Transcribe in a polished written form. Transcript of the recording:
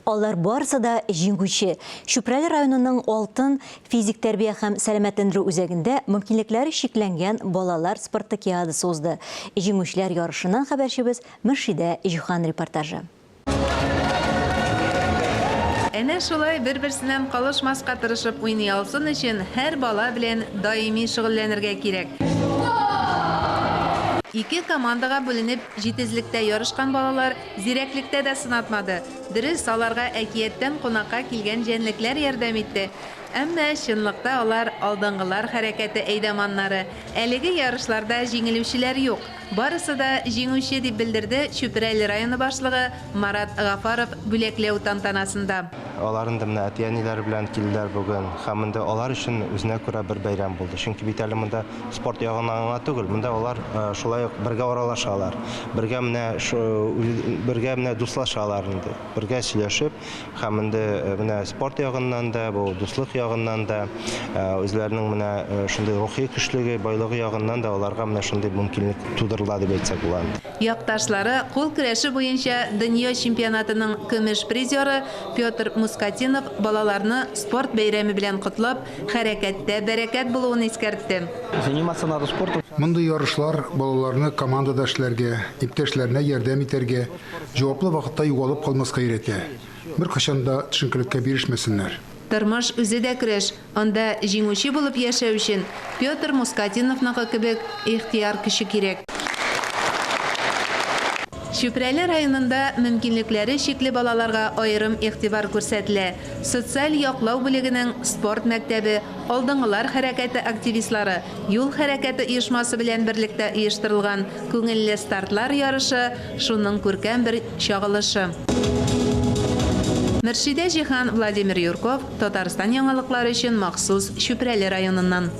Алар барысы да җиңүче. Чүпрәле районының Алтын физик тәрбия һәм сәламәтләндерү үзәгендә мөмкинлекләре чикләнгән балалар спартакиадасы узды. Җиңүчеләр ярышыннан хәбәрчебез Мөршидә Җиһан репортажы. Әнә шулай бер-берсеннән калышмаска тырышып уйный алсын өчен һәр бала белән даими шөгыльләнергә кирәк. Ике командага бүленеп җитезлектә ярышкан балалар зирәклектә дә сынатмады. Дөрес, аларга әкияттән кунакка килгән җәнлекләр ярдәм итте. Әмма чынлыкта алар алдынгылар хәрәкәте әйдаманнары. Әлеге ярышларда җиңелүчеләр юк. Барысы да җиңүче, дип белдерде Чүпрәле районы башлыгы Марат Гафаров бүләкләү тантанасында. Алар инде менә әти-әниләре белән килделәр бүген. Һәм инде алар өчен үзенә күрә бер бәйрәм булды. Чөнки бит әле монда спорт ягыннан гына түгел, монда алар шулай ук бергә аралашалар, бергә менә бергә менә дуслашалар инде, бергә сөйләшеп. Һәм инде менә спорт ягыннан да, бу дуслык ягыннан да, үзләренең менә шундый рухи көчлеге, байлыгы ягыннан да аларга менә шундый мөмкинлек тудырыла дип әйтсәк була инде. Якташлары, кул көрәше буенча дөнья чемпионатының көмеш призеры Петр Мускатинов балаларны спорт бәйрәме белән котлап, хәрәкәттә бәрәкәт булуын искәртте. Заниматься надо спортом. Мондый ярышлар балаларны командада эшләргә, иптәшләренә ярдәм итәргә, Җаваплы вакытта югалып калмаска өйрәтә. Беркайчан да төшенкелеккә бирешмәсеннәр. Тормыш үзе дә көрәш, анда җиңүче булып яшәү өчен Петр Мускатиновныкы кебек ихтыяр көче кирәк. Чүпрәле районында мөмкинлекләре чикле балаларга аерым игътибар күрсәтелә. Социаль яклау бүлегенең спорт мәктәбе, Алдынгылар хәрәкәте активистлары, Юл хәрәкәте оешмасы белән берлектә оештырылган Күңелле стартлар ярышы шуның күркәм бер чагылышы. Мөршидә Җиһан, Владимир Юрков, Татарстан яңалыклары өчен махсус Чүпрәле районыннан.